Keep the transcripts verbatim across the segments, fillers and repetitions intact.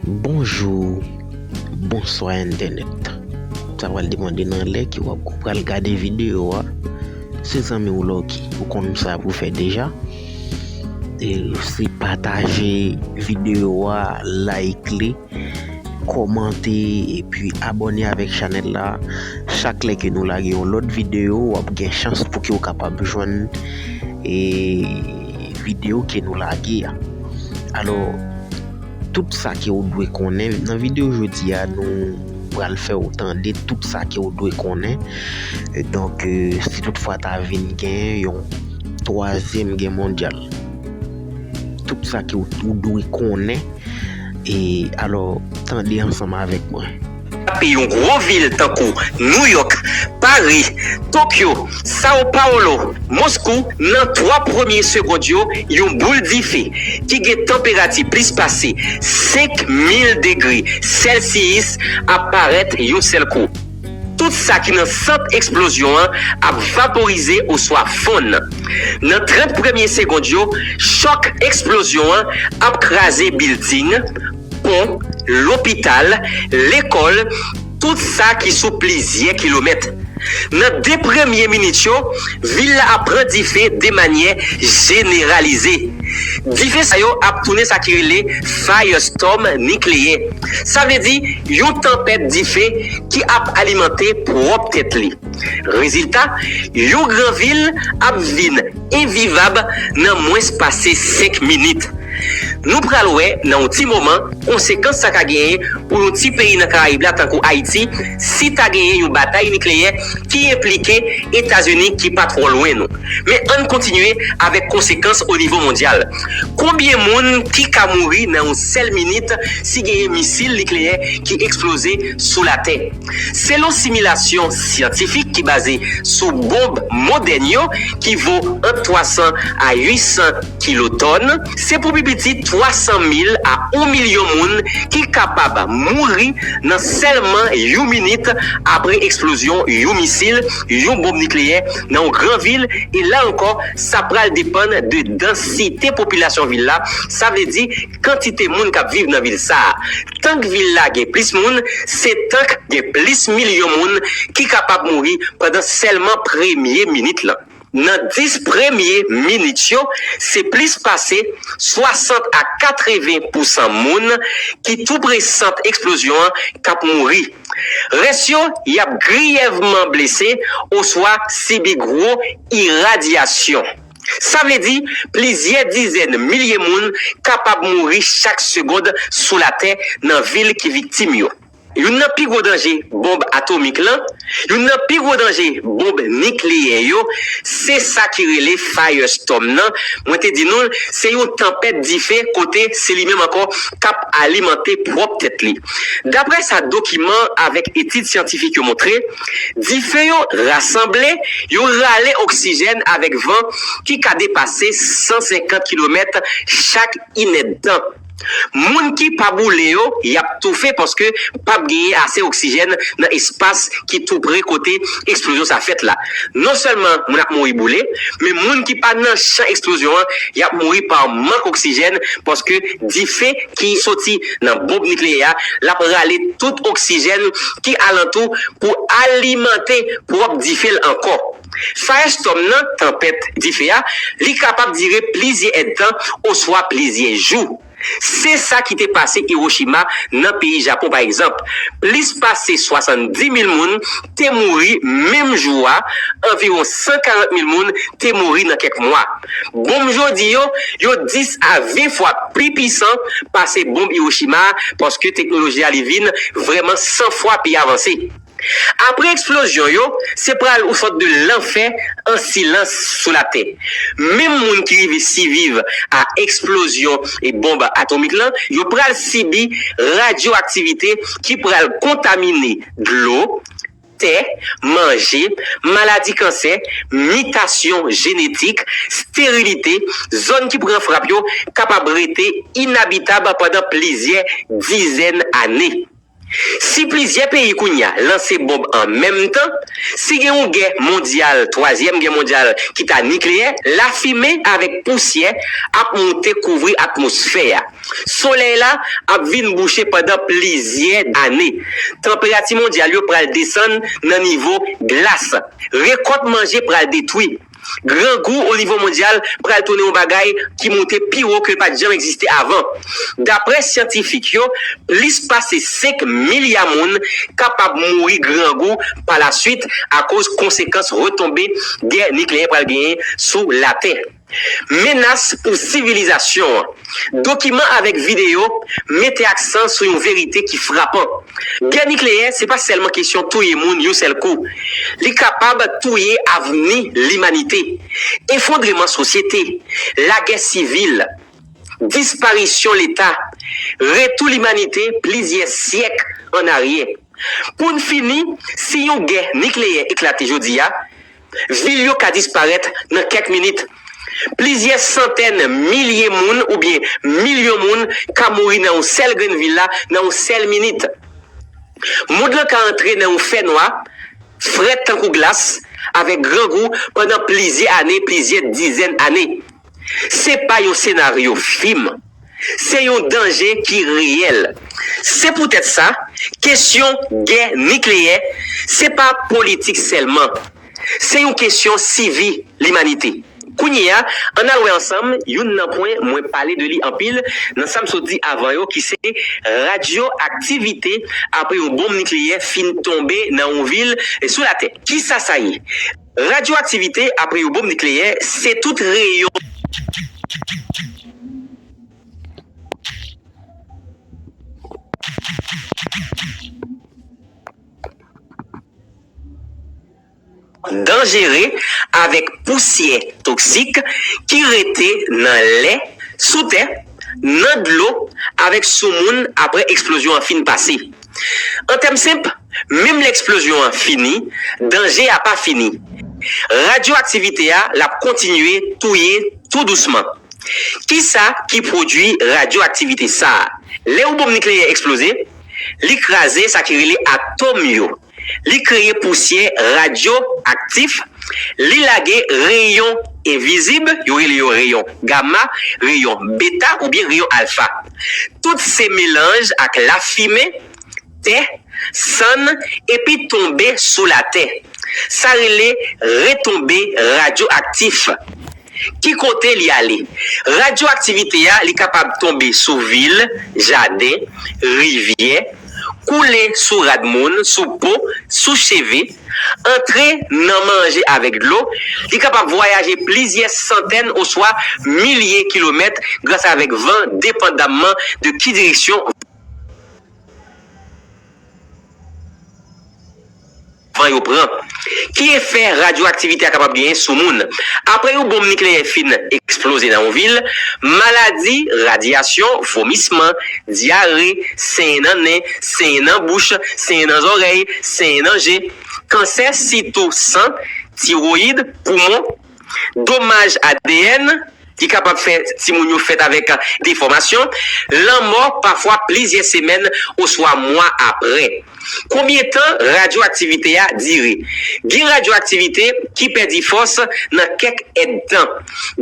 Bonjou, bonswa entènèt. Sa pral depann de nan lè ke w ap pral gade videyo a. Se zanmi w Lucky, ou konn sa pou fè deja. E se pataje videyo a, like li, kòmante, epi abòne avèk chanèl la. Chak lè ke nou lage yon lòt videyo, w ap gen chans pou ke w kapab jwenn e videyo ke nou lage a. Alò, tout sa ke w dwe konnen nan videyo jodi a, nou pral fè w tande tout sa ke w dwe konnen. E donk, e, si toutfwa ta vin gen yon twazyèm gè mondyal, tout sa ke w, w dwe konnen. E alò, tande ansanm avèk mwen. Tape yon gwo vil tankou Nouyòk, Pari, Tokyo, Sao Paulo, Moskou, nan twa premye segond yo, yon boul dife ki gen tanperati plis pase senk mil degre Celsius ap parèt yon sèl kou. Tout sa ki nan sant eksplozyon an ap vaporize oswa fonn. Nan trant premye segond yo, chòk eksplozyon an ap kraze bilding, pon, lopital, lekòl, tout sa ki sou plizyè kilomèt. Nan de premye minit yo, vil la ap pran dife de manyè jeneralize. Dife sa yo ap tounen sa ki rele firestorm nikleyè. Sa vle di yon tanpèt dife ki ap alimante pwòp tèt li. Rezilta, yon gran vil ap vin envivab nan mwens pase senk minit. Nou pral wè nan yon ti moman konsekans sa ka genyen pou yon ti peyi nan Karayib la tankou Ayiti si ta genyen yon batay nikleyè ki enplike Etazini ki pa twò lwen nou. Men ann kontinye avèk konsekans o nivo mondyal. Konbyen moun ki ka mouri nan yon sèl minit si genyen misil nikleyè ki eksploze sou Latè? Selon similasyon syantifik ki baze sou bonb modèn yo, ki vo ant twa san a uit san kilotòn, se pou pi piti twa san mil a yon milyon moun ki kapab mouri nan sèlman yon minit apre eksplozyon yon misil, yon bonb nikleyè nan yon gran vil. E la ankò, sa pral depann de dansite popilasyon vil la, sa vle di kantite moun k ap viv nan vil sa a. Tank vil la gen plis moun, se tank gen plis milyon moun ki kapab mouri pandan sèlman premye minit lan. Nan dis premye minit yo, se plis pase swasant a katreven pousan moun ki toupre sant eksplozyon an k ap mouri. Rès yo, y ap griyèvman blese oswa sibi gwo iradyasyon. Sa vle di, plizyè dizèn milye moun kapab mouri chak segonn sou Latè nan vil ki viktim yo. Youn nan pi gwo danje bonb atomik lan, youn nan pi gwo danje bonb nikleyè yo, se sa ki rele firestorm nan. Mwen te di nou l, se yon tanpèt dife kote se li menm ankò k ap alimante pwòp tèt li. Daprè sa dokiman avèk etid syantifik yo montre, dife yo rasanble, yo rale oksijèn avèk van ki ka depase san senkant kilomèt chak inèdtan. Moun ki pa boule yo, y ap toufe paske p ap genyen ase oksijèn nan espas ki tou pre kote eksplozyon sa fèt la. Non sèlman moun ap mouri boule, men moun ki pa nan chan eksplozyon an, y ap mouri pa mank oksijèn paske dife ki soti nan bonb nikleyè a, l ap rale tout oksijèn ki alantou pou alimante pwòp dife l ankò. Firestorm nan, tanpèt dife a, li kapab dire plizyè èdtan oswa plizyè jou. Se sa ki te pase Hiroshima nan peyi Japon, pa egzanp. Plis pase swasanndis mil moun te mouri menm jou a, anviwon san karant mil moun te mouri nan kèk mwa. Bonm jodi yo, yo dis a ven fwa pi pisan pase bonm Hiroshima a, paske teknoloji a li vin vrèman san fwa pi avanse. Apre eksplozyon yo, se pral yon sòt de lanfè an silans sou latè. Menm moun ki rive siviv a eksplozyon e bonb atomik lan, yo pral sibi radyoaktivite ki pral kontamine dlo, tè, manje, maladi kansè, mitasyon jenetik, sterilite, zòn ki pran frap yo kapab rete inabitab pandan plizyè dizèn ane. Si plizyè peyi kounye a lanse bonb an menm tan, si gen yon gè mondyal, twazyèm gè mondyal ki ta nikleyè, lafimen avèk pousyè ap moute kouvri atmosfè a. Solèy la ap vin bouche pandan plizyè ane. Tanperati mondyal yo pral desann nan nivo glas. Rekòt manje pral detwi. Grangou onivo mondyal pral tounen yon bagay ki moute pi wo ke l pa t janm egziste avan. Daprè syantifik yo, plis pase senk milya moun kapab mouri grangou pa laswit akoz konsekans retonbe gè nikleyè pral genyen sou Latè. Menas pou sivilizasyon an. Dokiman avèk videyo mete aksan sou yon verite ki frapan. Gè nikleyè se pa sèlman kesyon touye moun yon sèl kou. Li kapab touye avni limanite. Efondreman sosyete, lagè sivil, disparisyon leta, retou limanite plizyè syèk an aryè. Pou n fini, si yon gè nikleyè eklate jodi a, vil yo ka disparèt nan kèk minit. Plizyè santèn milye moun oubyen milyon moun ka mouri nan yon sèl grenn vil la nan yon sèl minit. Mond lan ka antre nan yon fènwa, frèt tankou glas, avèk grangou pandan plizyè ane, plizyè dizèn ane. Se pa yon senaryo fim. Se yon danje ki reyèl. Se poutèt sa, kesyon gè nikleyè, se pa politik sèlman. Se yon kesyon sivi limanite. Kounye a, ann al wè ansanm youn nan pwen mwen pale de li anpil nan sa m sot di avan yo, ki se radyoaktivite apre yon bonm nikleyè fin tonbe nan yon vil sou Latè. Kisa sa ye? Radyoaktivite apre yon bonm nikleyè se tout reyon danjere avèk pousyè toksik ki rete nan lè, sou tè, nan dlo avèk sou moun apre eksplozyon an fin pase. An tèm senp, menm lè eksplozyon an fini, danje a pa fini. Radyoaktivite a l ap kontinye touye tou dousman. Kisa ki pwodui radyoaktivite sa a? Lè yon bonm nikleyè eksploze, li kraze sa ki rele atòm yo. Li kreye pousyè radyoaktif. Li lage reyon envizib, yo rele yo reyon gama, reyon beta oubyen reyon alfa. Tout se melanj ak lafimen, tè, sann, epi tonbe sou Latè. Sa rele retonbe radyoaktif. Ki kote li ale? Radyoaktivite a, li kapab tonbe sou vil, jaden, rivyè, koule sou rad moun, sou po, sou cheve, antre nan manje avèk dlo. Li kapab vwayaje plizyè santèn oswa milye kilomèt gras avèk van, depandamman de ki direksyon van yo pran. Ki efè radyoaktivite a kapab genyen sou moun? Apre yon bonm nikleyè fin eksploze nan yon vil, maladi, radyasyon, vomisman, dyare, senyen nan nen, senyen nan bouch, senyen nan zòrèy, senyen nan je, kansè, sitou san, tiwoyid, poumon, domaj A D N, ki kapab fè timoun yo fèt avèk defòmasyon, lanmò pafwa plizyè semèn oswa mwa apre. Konbyen tan radyoaktivite a dire? Gen radyoaktivite ki pèdi fòs nan kèk èdtan.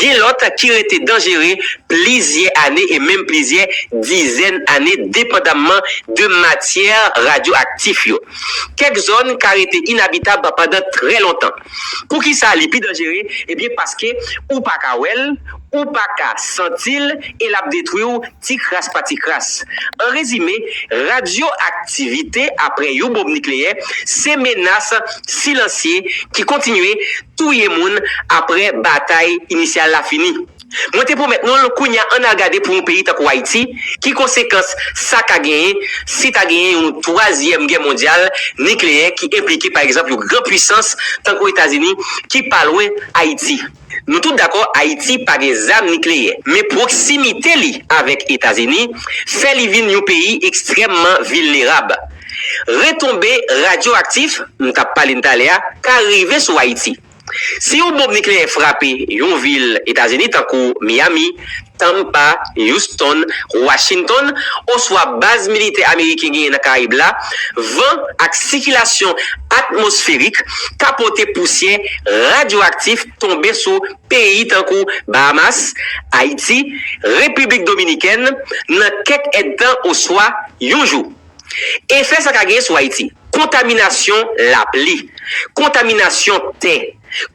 Gen lòt ki rete danjere plizyè ane e menm plizyè dizèn ane, depandamman de matyè radyoaktif yo. Kèk zòn ka rete inabitab pandan trè lontan. Poukisa li pi danjere? Ebyen, paske ou pa ka wè l, ou pa ka santi l, e l ap detwi w ti kras pa ti kras. An rezime, radyoaktivite apre yon bonm nikleyè se menas silansye ki kontinye touye moun apre batay inisyal la fini. Mwen te pwomèt nou l, kounye a ann al gade pou yon peyi tankou Ayiti, ki konsekans sa ka genyen si ta genyen yon twazyèm gè mondyal nikleyè ki enplike, pa egzanp, yon gran pwisans tankou Etazini ki pa lwen Ayiti. Nou tout dakò, Ayiti pa gen zam nikleyè, men pwoksimite li avèk Etazini fè li vin yon peyi ekstrèmman vilnerab. Retonbe radyoaktif, m t ap pale n talè a, ka rive sou Ayiti. Si yon bonm nikleyè frape yon vil Etazini tankou Miami, Tampa, Houston, Washington, oswa baz militè ameriken genyen nan Karayib la, van ak sikilasyon atmosferik ka pote pousyè radyoaktif tonbe sou peyi tankou Bahamas, Ayiti, Repiblik Dominikèn, nan kèk èdtan oswa yon jou. Efè sa ka genyen sou Ayiti: kontaminasyon lapli, kontaminasyon tè,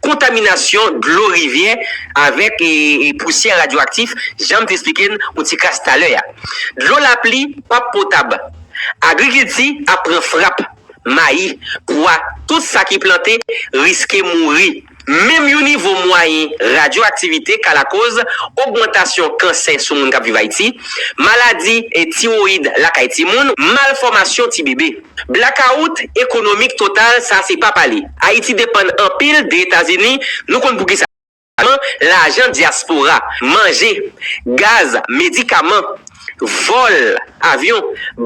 kontaminasyon dlo rivyè avèk e, e pousyè radyoaktif, jan m te eksplike n yon ti kras talè a. Dlo lapli p ap potab. Agrikilti ap pran frap. Mayi, pwa, tout sa ki plante riske mouri. Menm yon nivo mwayen radyoaktivite ka lakoz ogmantasyon kansè sou moun k ap viv Ayiti, maladi e tiwoyid lakay timoun, malfòmasyon ti bebe. Blakawout ekonomik total, sa se pa pale. Ayiti depann anpil de Etazini, nou konn poukisa. Lajan dyaspora, manje, gaz, medikaman, vòl avyon,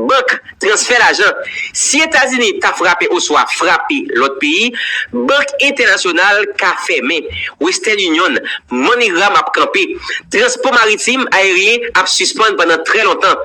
bank, transfè lajan. Si Etazini ta frape oswa frape lòt peyi, bank entènasyonal ka fèmen. Western Union, MoneyGram ap kanpe. Transpò maritim, ayeryen ap sispann pandan trè lontan.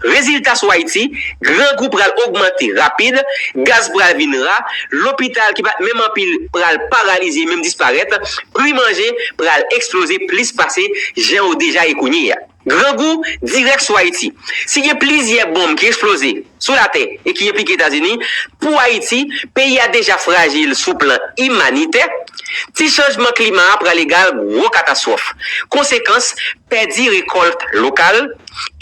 Rezilta sou Ayiti: grangou pral ogmante rapid, gaz pral vin ra, lopital ki pa t menm anpil pral paralize, menm disparèt, pri manje pral eksploze plis pase jan yo deja ye kounye a. Grangou dirèk sou Ayiti. Si gen plizyè bonm ki eksploze sou latè e ki enplike Etazini, pou Ayiti, peyi a deja frajil sou plan imanitè, ti chanjman klima a pral egal gwo katastwòf. Konsekans: pèdi rekòlt lokal,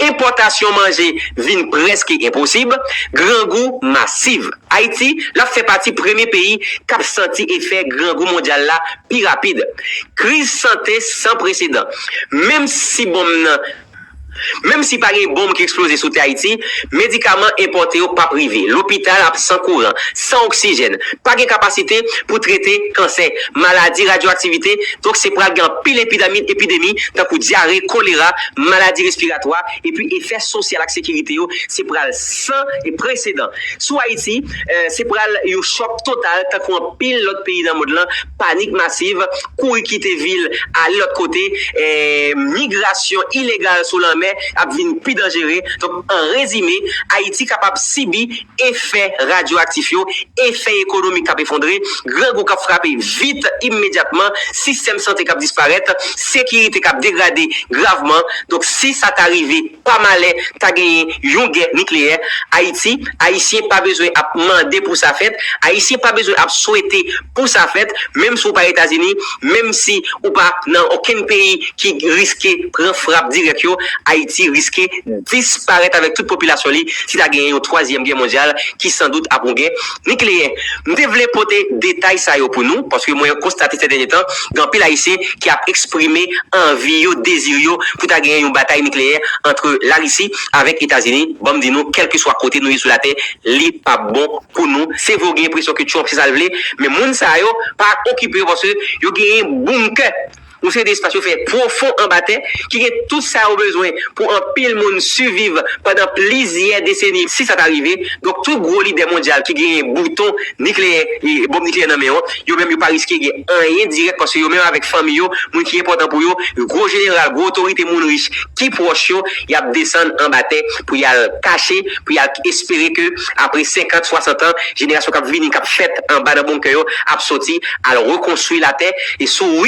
enpòtasyon manje vin prèske enposib, grangou masiv. Ayiti, l ap fè pati premye peyi k ap santi efè grangou mondyal la pi rapid. Kriz sante san presedan. Menm si bonm nan Menm si pa gen bonm ki eksploze sou tè Ayiti, medikaman enpòte yo p ap rive. Lopital ap san kouran, san oksijèn. Pa gen kapasite pou trete kansè, maladi radyoaktivite. Donk, se pral gen anpil epidemi, epidemi tankou dyare, kolera, maladi respiratwa, epi efè sosyal ak sekirite yo, se pral san presedan. Sou Ayiti, eh, se pral yon chòk total, tankou anpil lòt peyi nan mond lan, panik masiv, kouri kite vil, ale lòt kote, eh, migrasyon ilegal sou lanmè ap vin pi danjere. Donk, an rezime, Ayiti kapab sibi efè radyoaktif yo, efè ekonomik k ap efondre, grangou k ap frape vit imedyatman, sistèm sante k ap disparèt, sekirite k ap degrade gravman. Donk, si sa ta rive pa malè, ta genyen yon gè nikleyè, Ayiti, Ayisyen pa bezwen ap mande pou sa fèt, Ayisyen pa bezwen ap swete pou sa fèt, menm si w pa Etazini, menm si ou pa nan okenn peyi ki riske pran frap dirèk yo, Ayiti riske disparèt avèk tout popilasyon li si ta genyen yon twazyèm gè mondyal ki sandout ap yon gè nikleyè. M te vle pote detay sa yo pou nou, paske mwen konstate sè dènye tan, gen anpil Ayisyen ki ap eksprime anvi yo, dezi yo pou ta genyen yon batay nikleyè ant Larisi avèk Etazini. Ban m di nou, kèlkeswa kote nou ye sou latè, li p ap bon pou nou. Se vre, w gen enpresyon ke Trump se sa l vle, men moun sa yo pa okipe yo, paske yo genyen bonkè, yon seri de espas yo fè pwofon anba tè, ki gen tout sa yo bezwen pou anpil moun siviv pandan plizyè deseni, si sa ta rive. Donk, tout gwo lidè mondyal ki genyen bouton nikleyè, e, bonm nikleyè nan men yo, yo menm yo pa riske gen anyen dirèk, paske yo menm avèk fanmi yo, moun ki enpòtan pou yo, gwo jeneral, gwo otorite, moun rich ki pwòch yo, y ap desann anba tè pou y al kache, pou y al espere ke apre senkant, swasant an, jenerasyon k ap vini, k ap fèt anba nan bonkè yo, ap soti, al rekonstwi latè. E si w